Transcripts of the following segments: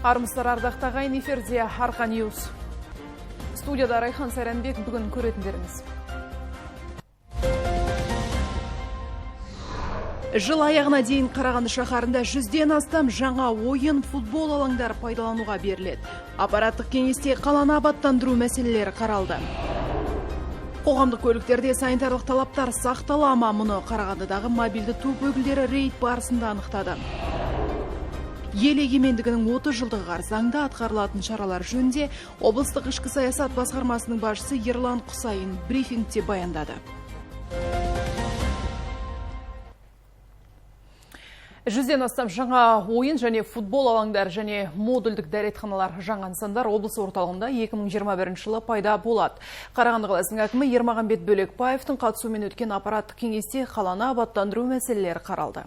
Армысыздар, ардақты ағайын, эфирде Арқа Ньюс. Студияда Райхан Сайранбек, бүгін көретіндеріңіз. Жыл аяғына дейін Қарағанды шаһарында 100-ден астам жаңа ойын, футбол алаңдары пайдалануға беріледі. Аппараттық кеңесте қаланы абаттандыру мәселелері қаралды. Қоғамдық көліктерде санитарлық талаптар сақтала ма, мұны Қарағандыдағы мобильді топ өкілдері рейд барысында анықтады. Ел егемендігінің 30 жылдығы қарсаңында атқарылатын шаралар жөнінде облыстық ішкі саясат басқармасының басшысы Ерлан Құсайын брифингте баяндады. 100-ден астам жаңа ойын және футбол алаңдары және модульдік дәретханалар, жаңа нысандар облыс орталығында 2021 жылы пайда болады. Қарағанды қаласының әкімі Ермағанбет Бөлекпаевтың қатысуымен өткен аппараттық кеңесте қаланы абаттандыру мәселелері қаралды.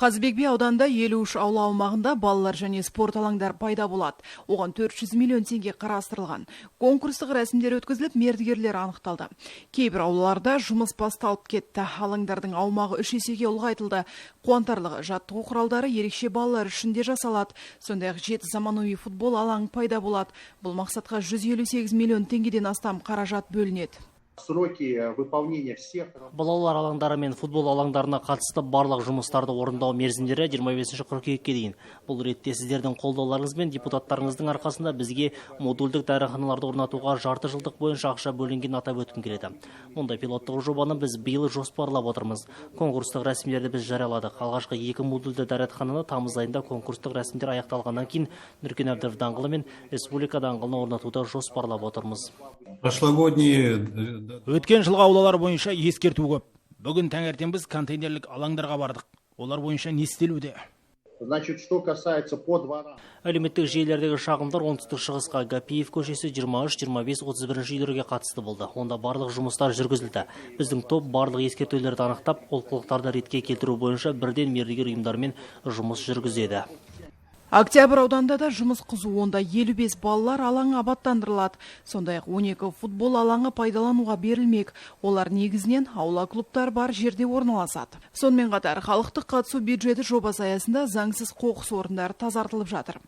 Қазыбек би ауданында 53 аула аумағында балалар және спорт алаңдары пайда болады. Оған 400 миллион теңге қарастырылған. Конкурстық рәсімдер өткізіліп, мердігерлер анықталды. Кейбір аулаларда жұмыс басталып кетті. Алаңдардың аумағы 3 есеге ұлғайтылды. Қуантарлығы, жаттығу құралдары ерекше балалар үшін де жасалады. Сондай-ақ 7 заманауи футбол алаңы пайда болады. Бұл мақсатқа 158 миллион теңгеден астам қаражат бөлінеді. Сроки выполнения всех. Балалар алаңдары мен футбол алаңдарына қатысты барлық жұмыстарды орындау мерзімдері 25 қыркүйекке дейін. Бұл ретте сіздердің қолдауларыңыз бен депутаттарыңыздың арқасында бізге модульдік дәріханаларды орнатуға жарты жылдық бойынша ақша бөлінгенін атап өткім келеді. Мұндай пилоттық жобаны біз биыл жоспарлап отырмыз. Конкурстық рәсімдерді біз жарияладық. Алғашқы 2 модульді дәретхананы тамыз айында конкурстық рәсімдер аяқталғаннан кейін Нүркен Әбдіров даңғылы мен Республика даңғылына орнатуды жоспарлап отырмыз. Прошлогодние. Өткен жылғы аулалар бойынша ескерту көп. Бүгін таңертең біз контейнерлік алаңдарға бардық. Олар бойынша не істелуде? Значит, что касается по дворам. Әлеуметтік желілердегі шағымдар оңтүстік шығысқа Гапиев көшесі 23, 25, 31 үйлерге қатысты болды. Онда барлық жұмыстар жүргізілді. Біздің топ барлық ескертулерді анықтап, олқылықтарды ретке келтіру бойынша бірден мердігер ұйымдармен жұмыс жүргізеді. Октябрь ауданында да жұмыс қызу, онда 55 балалар алаңы абаттандырылады. Сондай-ақ 12 футбол алаңы пайдалануға берілмек. Олар негізінен аула клубтар бар жерде орналасады. Сонымен қатар халықтық қатысу бюджеті жобасы аясында заңсыз қоқыс орындары тазартылып жатыр.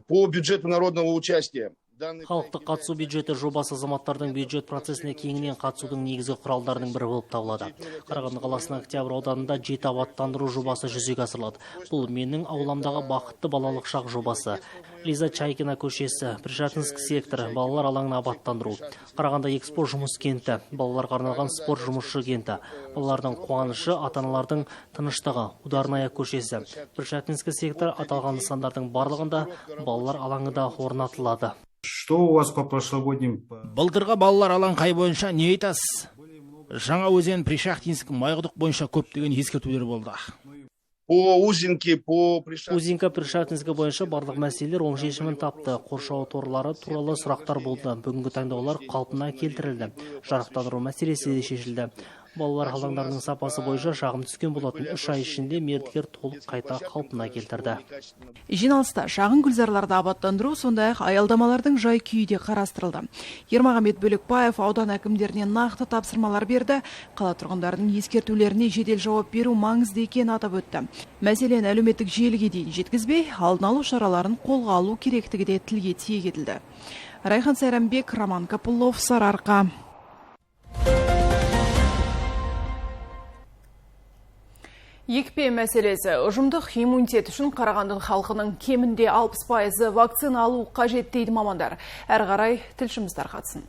По бюджету народного участия. Халықтық қатысу бюджеті жобасы азаматтардың бюджет процесіне кеңінен қатысудың негізгі құралдарының бірі болып табылады. Қарағанды қаласының Октябрь ауданында 7 абаттандыру жобасы жүзеге асырылады. Бұл менің ауламдағы бақытты балалық шақ жобасы. Лиза Чайкина көшесі, Пришахтинск секторы, балалар алаңын абаттандыру. Қарағанды Экспо жұмыс кенті, балаларға арналған спорт жұмысшы кенті. Балалардың қуанышы, ата-аналардың тыныштығы, Ударная көшесі. Пришахтинск сектор аталған нысандардың барлығында балалар алаңы да орнатылады. Что у вас по прошлогодним? Былтырғы балалар алаңқайы бойынша не айтасыз? Жаңа өзен, Пришахтинск, Майқұдық бойынша көптеген ескертулер болды. По Узинке, по Пришахтинску. Узинка, Пришахтинск бойынша барлық мәселелер оң шешімін тапты. Қоршау торлары туралы сұрақтар болды. Бүгінгі таңда олар қалпына келтірілді. Жарықтандыру мәселесі де шешілді. Балалар алаңдарының сапасы бойынша шағым түскен болатын. 3 ай ішінде мердігер толық қайта қалпына келтірді. Жиналыста шағын гүлзарларды абаттандыру, сондай-ақ аялдамалардың жай күйі де қарастырылды. Ермағанбет Бөлекпаев аудан әкімдеріне нақты тапсырмалар берді. Қала тұрғындарының ескертулеріне жедел жауап беру маңызды екенін атап өтті. Мәселені әлеуметтік желіге дейін жеткізбей, алдын алу шараларын қолға алу керектігі де тілге тиек етілді. Райхан Сайранбек, Роман Копылов, Сарыарқа. Екпе мәселесі. Ұжымдық иммунитет үшін Қарағандының халқының кемінде 60% вакцина алу қажет дейді мамандар. Әрі қарай тілшіміз тарқатсын.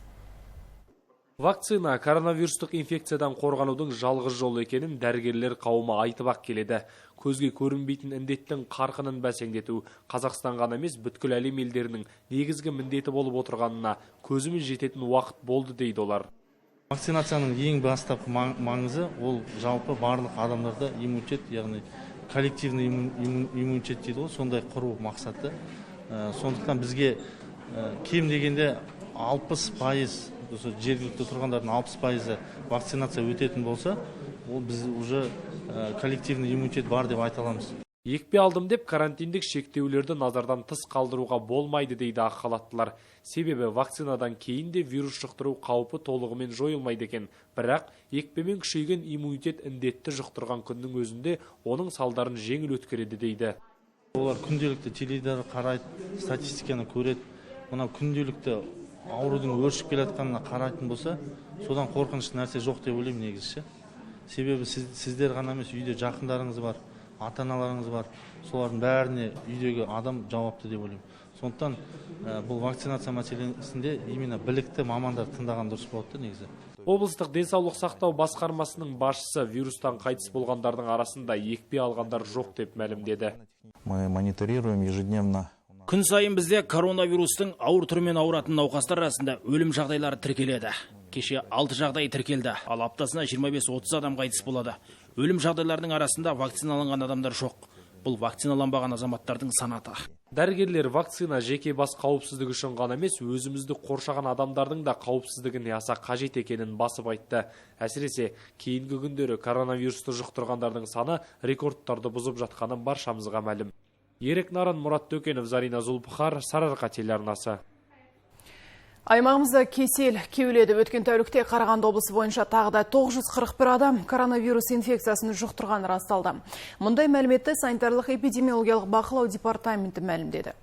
Вакцина коронавирустық инфекциядан қорғанудың жалғыз жолы екенін дәрігерлер қауымы айтып-ақ келеді. Көзге көрінбейтін індеттің қарқынын бәсеңдету Қазақстан ғана емес, бүткіл әлем елдерінің негізгі міндеті болып отырғанына көзіміз жететін уақыт болды дейді олар. Вакцинацияның ең бастапқы маңызы ол жалпы барлық адамдарда иммунитет, яғни коллективный иммунитет дейді ғой, сондай құру мақсаты. Сондықтан бізге кем дегенде 60%, осы жергілікті тұрғындардың 60% вакцинация өтетін болса, ол біз уже коллективный иммунитет бар деп айта аламыз. Екпе алдым деп карантиндік шектеулерді назардан тыс қалдыруға болмайды дейді ақ халаттылар. Себебі вакцинадан кейін де вирус жұқтыру қаупі толығымен жойылмайды екен. Бірақ екпемен күшейген иммунитет індетті жұқтырған күннің өзінде оның салдарын жеңіл өткереді дейді. Олар күнделікті теледидар қарайды, статистиканы көреді. Мынау күнделікті аурудың өршіп келе жатқанына қарайтын болса, содан қорқынышты нәрсе жоқ деп ойлаймын негізі ше. Себебі сіздер ғана емес, үйде жақындарыңыз бар, ата-аналарыңыз бар, солардың бәріне үйдегі адам жауапты деп ойлаймын. Сондықтан бұл вакцинация мәселесінде именно білікті мамандар тыңдаған дұрыс болады да негізі. Облыстық денсаулық сақтау басқармасының басшысы вирустан қайтыс болғандардың арасында екпе алғандар жоқ деп мәлімдеді. Мы мониторируем ежедневно. Күн сайын бізде коронавирустың ауыр түрімен ауыратын науқастар арасында өлім жағдайлары тіркеледі. Кеше 6 жағдай тіркелді, ал аптасына 25-30 адам қайтыс болады. Өлім жағдайларының арасында вакциналанған адамдар жоқ. Бұл вакциналанбаған азаматтардың санаты. Дәрігерлер вакцина жеке бас қауіпсіздігі үшін ғана емес, өзімізді қоршаған адамдардың да қауіпсіздігіне аса қажет екенін басып айтты. Әсіресе кейінгі күндері коронавирусты жұқтырғандардың саны рекордтарды бұзып жатқаны баршамызға мәлім. Ерік Нарын, Мұрат Төкенов, Зарина Зулпыхар, Сарыарқа телеарнасы. Аймағымызда кесел кеуледі. Өткен тәулікте Қарағанды облысы бойынша тағы да 941 адам коронавирус инфекциясын жұқтырғаны расталды. Мұндай мәліметті санитарлық эпидемиологиялық бақылау департаменті мәлімдеді.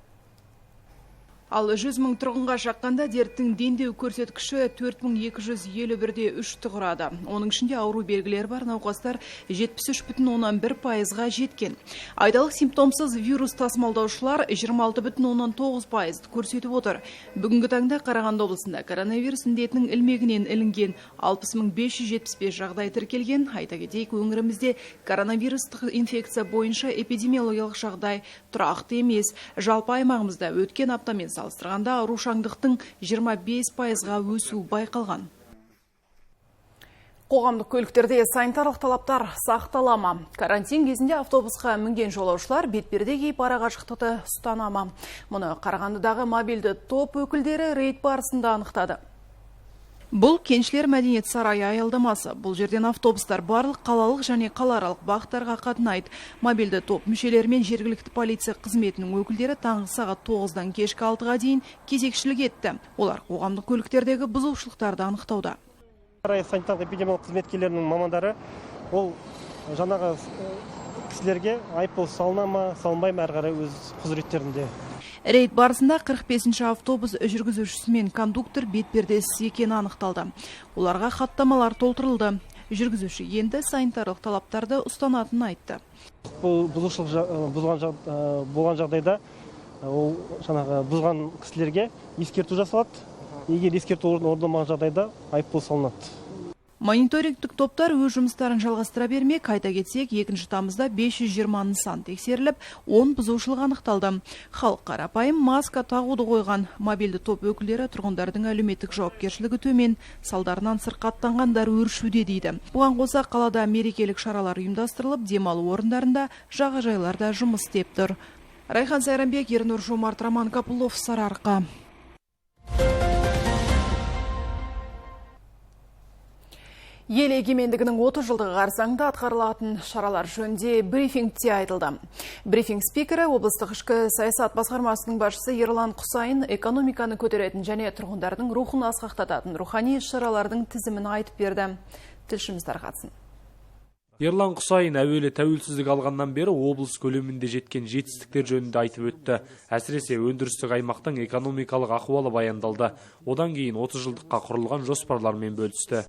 Ал 100 мың тұрғынға шаққанда дерттің дендеу көрсеткіші 4251,3 құрады. Оның ішінде ауру белгілері бар науқастар 73,1%-ға жеткен. Айталық, симптомсыз вирус тасымалдаушылар 26,9% көрсетіп отыр. Бүгінгі таңда Қарағанды облысында коронавирус індетінің ілмегінен ілінген 60 575 жағдай тіркелген. Айта кетейік, өңірімізде коронавирустық инфекция бойынша эпидемиологиялық жағдай тұрақты емес. Жалпы аймағымызда өткен аптамен салыстырғанда аурушаңдықтың 25%-ға өсуі байқалған. Қоғамдық көліктерде санитарлық талаптар сақтала ма? Карантин кезінде автобусқа мінген жолаушылар бетперде киіп арақашықтықты ұстана ма? Мұны Қарағандыдағы мобильді топ өкілдері рейд барысында анықтады. Бұл Кеншілер мәдениет сарайы аялдамасы. Бұл жерден автобустар барлық қалалық және қалааралық бағыттарға қатынайды. Мобильді топ мүшелері мен жергілікті полиция қызметінің өкілдері таңғы сағат 9-дан кешкі 6-ға дейін кезекшілік етті. Олар қоғамдық көліктердегі бұзушылықтарды анықтауда. Санитарлық эпидемиологиялық қызметкерлерінің мамандары ол жаңағы кісілерге айыппұл салына ма, салынбай ма, әрі қарай өз құзыреттерінде. Рейд барысында 45-ші автобус жүргізушісі мен кондуктор бетпердесіз екені анықталды. Оларға хаттамалар толтырылды. Жүргізуші енді санитарлық талаптарды ұстанатынын айтты. Бұл бұзушылық бұзған болған жағдайда ол жаңағы бұзған кісілерге ескерту жасалады. Егер ескерту орындалмаған жағдайда айыппұл салынады. Мониторингтік топтар өз жұмыстарын жалғастыра бермек. Айта кетсек, 2 тамызда 520 нысан тексеріліп, 10 бұзушылық анықталды. Халық қарапайым маска тағуды қойған. Мобильді топ өкілдері тұрғындардың әлеуметтік жауапкершілігі төмен, салдарынан сырқаттанғандар өршуде дейді. Бұған қоса қалада мерекелік шаралар ұйымдастырылып, демалу орындарында жағажайларда жұмыс істеп тұр. Райхан Сайранбек, Ернұр Жомарт, Роман Капулов, Сарыарқа. Ел егемендігінің 30 жылдығы қарсаңында атқарылатын шаралар жөнінде брифингте айтылды. Брифинг спикері облыстық ішкі саясат басқармасының басшысы Ерлан Құсайын экономиканы көтеретін және тұрғындардың рухын асқақтататын рухани шаралардың тізімін айтып берді. Тілшіміз тарқатсын. Ерлан Құсайын әуелі тәуелсіздік алғаннан бері облыс көлемінде жеткен жетістіктер жөнінде айтып өтті. Әсіресе өндірістік аймақтың экономикалық ахуалы баяндалды. Одан кейін 30 жылдыққа құрылған жоспарлармен бөлісті.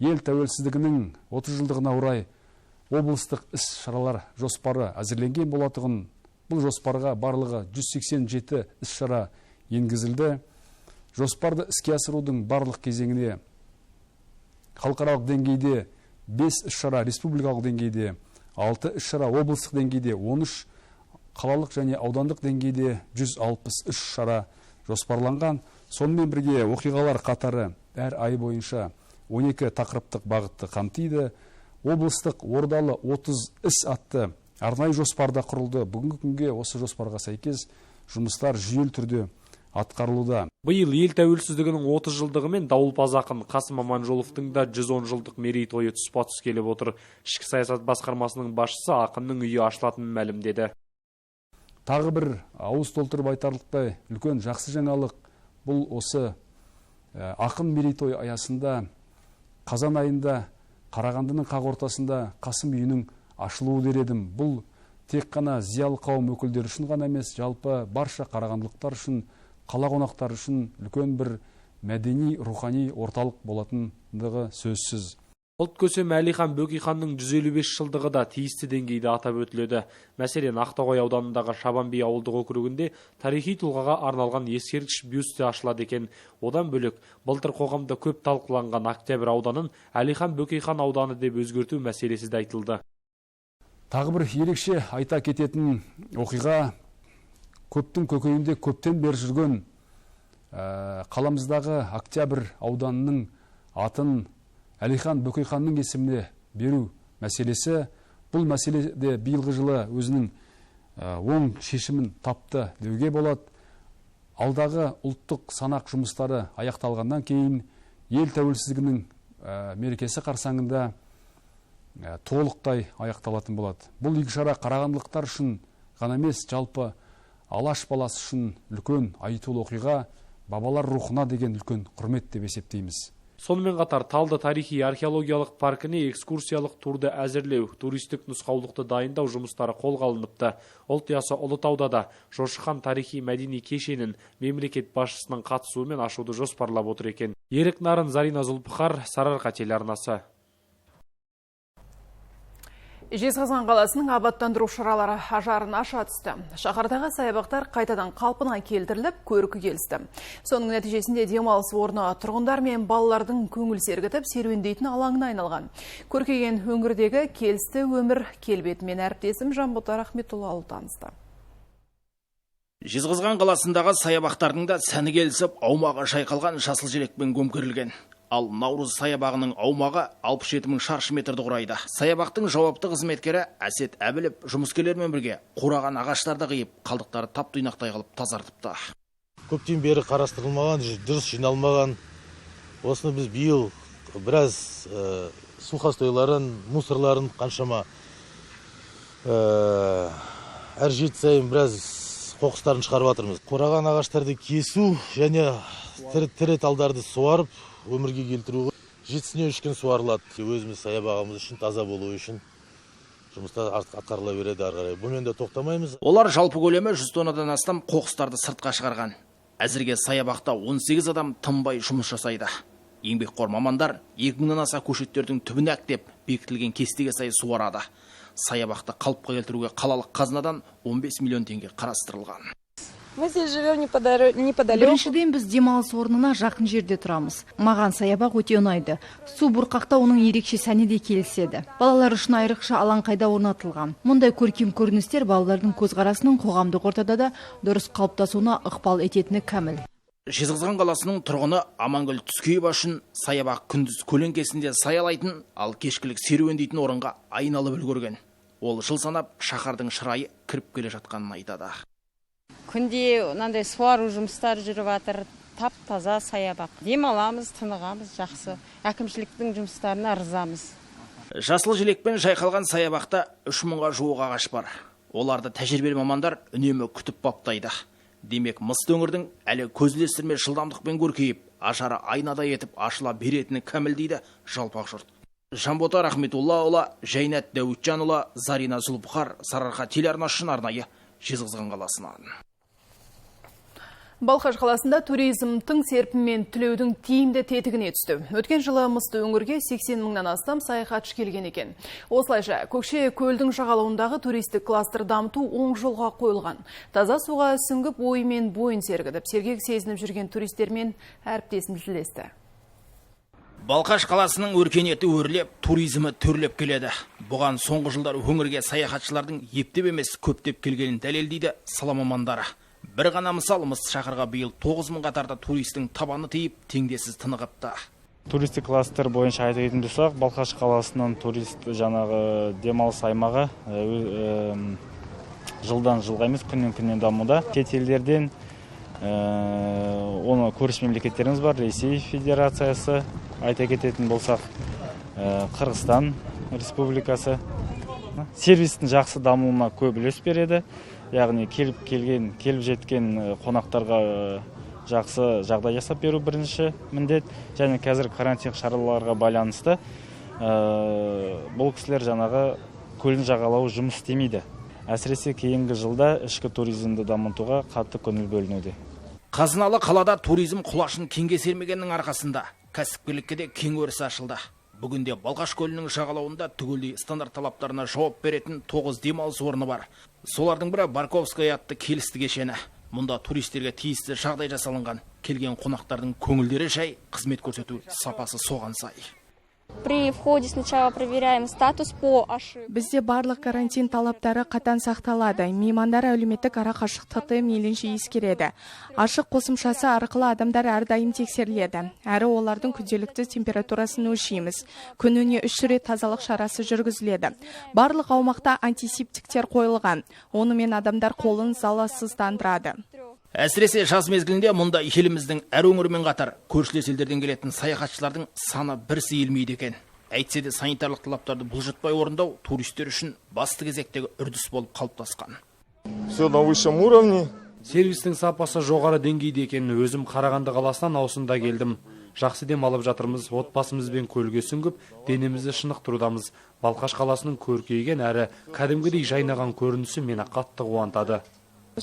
Ел тәуелсіздігінің 30 жылдығына орай облыстық іс-шаралар жоспары әзірленген болатұғын. Бұл жоспарға барлығы 187 іс-шара енгізілді. Жоспарды іске асырудың барлық кезеңіне халықаралық деңгейде 5 іс-шара, республикалық деңгейде 6 іс-шара, облыстық деңгейде 13, қалалық және аудандық деңгейде 163 шара жоспарланған. Сонымен бірге оқиғалар қатары әр ай бойынша 12 тақырыптық бағытты қамтиды. Облыстық ордалы 30 іс атты арнайы жоспарда құрылды. Бүгінгі күнге осы жоспарға сәйкес жұмыстар жүйелі түрде атқарылуда. Биыл ел тәуелсіздігінің 30 жылдығы мен дауылпаз ақын Қасым Аманжоловтың да 110 жылдық мерейтойы тұспа-тұс келіп отыр. Ішкі саясат басқармасының басшысы ақынның үйі ашылатынын мәлімдеді. Тағы бір ауыз толтырып айтарлықтай үлкен жақсы жаңалық бұл осы ақын мерейтойы аясында қазан айында Қарағандының қақ ортасында Қасым үйінің ашылуы дер едім. Бұл тек қана зиялы қауым өкілдері үшін ғана емес, жалпы барша қарағандылықтар үшін, қала қонақтары үшін үлкен бір мәдени, рухани орталық болатындығы сөзсіз. Ұлт көсемі Әлихан Бөкейханның 155 жылдығы да тиісті деңгейде атап өтіледі. Мәселен, Ақтоғай ауданындағы Шабанби ауылдық округінде тарихи тұлғаға арналған ескерткіш бюсті ашылады екен. Одан бөлек, былтыр қоғамда көп талқыланған Октябрь ауданын Әлихан Бөкейхан ауданы деп өзгерту мәселесі де айтылды. Тағы бір ерекше айта кететін оқиға, көптің көкейінде көптен бері жүрген қаламыздағы Октябрь ауданының атын Әлихан Бөкейханның есіміне беру мәселесі. Бұл мәселе де биылғы жылы өзінің оң шешімін тапты деуге болады. Алдағы ұлттық санақ жұмыстары аяқталғаннан кейін ел тәуелсіздігінің мерекесі қарсаңында толықтай аяқталатын болады. Бұл игі шара қарағандылықтар үшін ғана емес, жалпы алаш баласы үшін үлкен айтулы оқиға, бабалар рухына деген үлкен құрмет деп есептейміз. Сонымен қатар Талды тарихи археологиялық паркіне экскурсиялық турды әзірлеу, туристік нұсқаулықты дайындау жұмыстары қолға алыныпты. Ұлт ұясы Ұлытауда да Жошыхан тарихи мәдени кешенін мемлекет басшысының қатысуымен ашуды жоспарлап отыр екен. Ерік Нарын, Зарина Зұлпықар, Сарыарқа телеарнасы. Жезқазған қаласының абаттандыру шаралары ажарын аша түсті. Шаһардағы саябақтар қайтадан қалпына келтіріліп, көркі келісті. Соның нәтижесінде демалыс орны тұрғындар мен балалардың көңіл сергітіп, серуендейтін алаңына айналған. Көркейген өңірдегі келісті өмір келбетімен әріптесім Жанбота Рахметұлы танысты. Жезқазған қаласындағы саябақтардың да сәні келісіп, аумағы жайқалған жасыл желекпен көмкерілген. Ал Наурыз саябағының аумағы 67 мың шаршы метрді құрайды. Саябақтың жауапты қызметкері Әсет Әбілов жұмыскерлермен бірге қураған ағаштарды қиып, қалдықтары тап-тұйнақтай қылып тазартыпты. Көптен бері қарастырылмаған, дұрыс жиналмаған. Осыны біз биыл біраз сухостойларын, мусорларын қаншама әр жеті сайын біраз қоқыстарын шығарып жатырмыз. Қураған ағаштарды кесу және тірі талдарды суарып өмірге келтіру, жетісіне 3 күн суарылады. Өзіміз саябағымыз үшін, таза болу үшін жұмыстар атқарыла береді ары қарай. Бұнымен де тоқтамаймыз. Олар жалпы көлемі 100 тоннадан астам қоқыстарды сыртқа шығарған. Әзірге саябақта 18 адам тынбай жұмыс жасайды. Еңбекқор мамандар 2000-нан аса көшеттердің түбін әктеп, бекітілген кестеге сай суарады. Саябақты қалыпқа келтіруге қалалық қазынадан 15 миллион теңге қарастырылған. Мы здесь живем неподалеку. Біріншіден, біз демалыс орнына жақын жерде тұрамыз. Маған саябақ өте ұнайды. Су бұрқақта оның ерекше сәні де келіседі. Балалар үшін айрықша алаңқайда орнатылған. Мұндай көркем көріністер балалардың көзқарасының қоғамдық ортада да дұрыс қалыптасуына ықпал ететіні кәміл. Жезқазған қаласының тұрғыны Амангүл Түскеева үшін саябақ күндіз көлеңкесінде саялайтын, ал кешкілік серуендейтін орынға айналып үлгерген. Ол жыл санап шаһардың шырайы кіріп келе жатқанын айтады. Күнде мынандай суару жұмыстары жүріп жатыр, тап-таза саябақ. Демаламыз, тынығамыз, жақсы. Әкімшіліктің жұмыстарына ырзамыз. Жасыл желекпен жайқалған саябақта 3000-ға жуық ағаш бар. Оларды тәжірибелі мамандар үнемі күтіп баптайды. Демек, мысты өңірдің әлі көз ілестірмес жылдамдықпен көркейіп, ажары айнадай етіп ашыла беретіні кәміл дейді жалпақ жұрт. Жанбота Рахметуллаұлы, Жайнат Дәуітжанұлы, Зарина Зұлпықар, Сарыарқа телеарнасы үшін арнайы Жезқазған қаласынан. Балқаш қаласында туризм тың серпінмен түлеудің тиімді тетігіне түсті. Өткен жылы мысты өңірге 80 мыңнан астам саяхатшы келген екен. Осылайша Көкше көлдің жағалауындағы туристік кластер дамыту оң жолға қойылған. Таза суға сүңгіп, ойымен бойын сергітіп, сергек сезініп жүрген туристермен әріптесім тілдесті. Балқаш қаласының өркениеті өрлеп, туризмі төрлеп келеді. Бұған соңғы жылдар өңірге саяхатшылардың ептеп емес көптеп келгенін дәлелдейді сала мамандары. Бір ғана мысал, мыс шаһарға биыл 9000-ға тарта туристің табаны тиіп, теңдесіз тынығыпты. Туристік кластер бойынша айта кететін болсақ, Балқаш қаласының турист жаңағы демалыс аймағы жылдан жылға емес, күннен күннен дамуда. Шет елдерден оны көрші мемлекеттеріміз бар, Ресей Федерациясы, айта кететін болсақ, Қырғызстан Республикасы. Сервистің жақсы дамуына көп үлес береді. Яғни келіп жеткен қонақтарға жақсы жағдай жасап беру бірінші міндет. Және қазір карантин шараларға байланысты бұл кісілер жаңағы көлдің жағалауы жұмыс істемейді. Әсіресе кейінгі жылда ішкі туризмді дамытуға қатты көңіл бөлінуде. Қазыналы қалада туризм құлашын кеңге сермегеннің арқасында кәсіпкерлікке де кең өріс ашылды. Бүгінде Балқаш көлінің жағалауында түгелдей стандарт талаптарына жауап беретін 9 демалыс орны бар. Солардың бірі Барковская атты келісті кешені. Мұнда туристерге тиісті жағдай жасалынған. Келген қонақтардың көңілдері жай, қызмет көрсету сапасы соған сай. При входе сначала проверяем статус по ошибке. Бізде барлық карантин талаптары қатаң сақталады. Меймандар әлеуметтік арақашықтықты мейлінше ескереді. Ашық қосымшасы арқылы адамдар әрдайым тексеріледі. Әрі олардың күнделікті температурасын өлшейміз. Күніне 3 рет тазалық шарасы жүргізіледі. Барлық аумақта антисептиктер қойылған. Онымен адамдар қолын залалсыздандырады. Әсіресе жаз мезгілінде мұнда еліміздің әр өңірімен қатар көршілес елдерден келетін саяхатшылардың саны бір сейілмейді екен. Әйтсе де санитарлық талаптарды бұлжытпай орындау туристер үшін басты кезектегі үрдіс болып қалыптасқан. Все на высшем уровне. Сервистің сапасы жоғары деңгейде екенін өзім Қарағанды қаласынан осында келдім. Жақсы дем алып жатырмыз, отбасымызбен көлге сүңгіп, денемізді шынықтырудамыз. Балқаш қаласының көркейген әрі кәдімгідей жайнаған көрінісі мені қатты қуантады.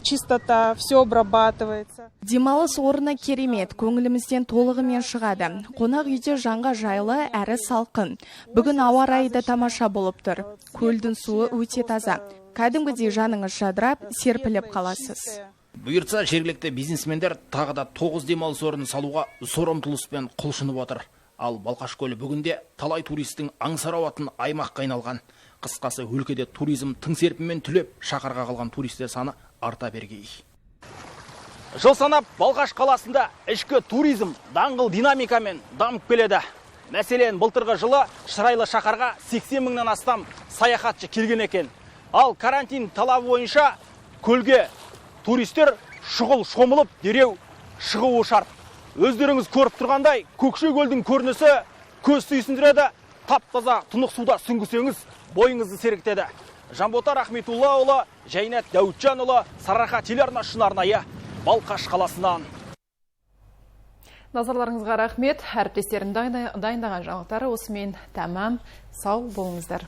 Чистота, все обрабатывается. Демалыс орны керемет, көңілімізден толығымен шығады. Қонақ үйде жанға жайлы әрі салқын. Бүгін ауа райы да тамаша болып тұр. Көлдің суы өте таза. Кәдімгідей жаныңыз жадырап, серпіліп қаласыз. Бұйыртса, жергілікті бизнесмендер тағы да 9 демалыс орнын салуға зор ұмтылыспен құлшынып отыр. Ал Балқаш көлі бүгінде талай туристің аңсары ауатын аймаққа айналған. Қысқасы, өлкеде туризм тың серпінмен түлеп, шаһарға қалған туристер саны арта бергей. Жыл санап Балқаш қаласында ішкі туризм даңғыл динамикамен дамып келеді. Мәселен, былтырғы жылы шырайлы шаһарға 80 мыңнан астам саяхатшы келген екен. Ал карантин талабы бойынша көлге туристер шұғыл шомылып, дереу шығуы шарт. Өздеріңіз көріп тұрғандай, Көкше көлдің көрінісі көз сүйсіндіреді. Тап-таза тұнық суда сүңгісеңіз, бойыңызды сергітеді. Жанбота Рахметуллаұлы, Жайнат Дәуітжанұлы, Сарыарқа телеарнасы үшін арнайы Балқаш қаласынан. Назарларыңызға рахмет. Әріптестерім дайындаған жаңалықтары осымен тәмам. Сау болыңыздар.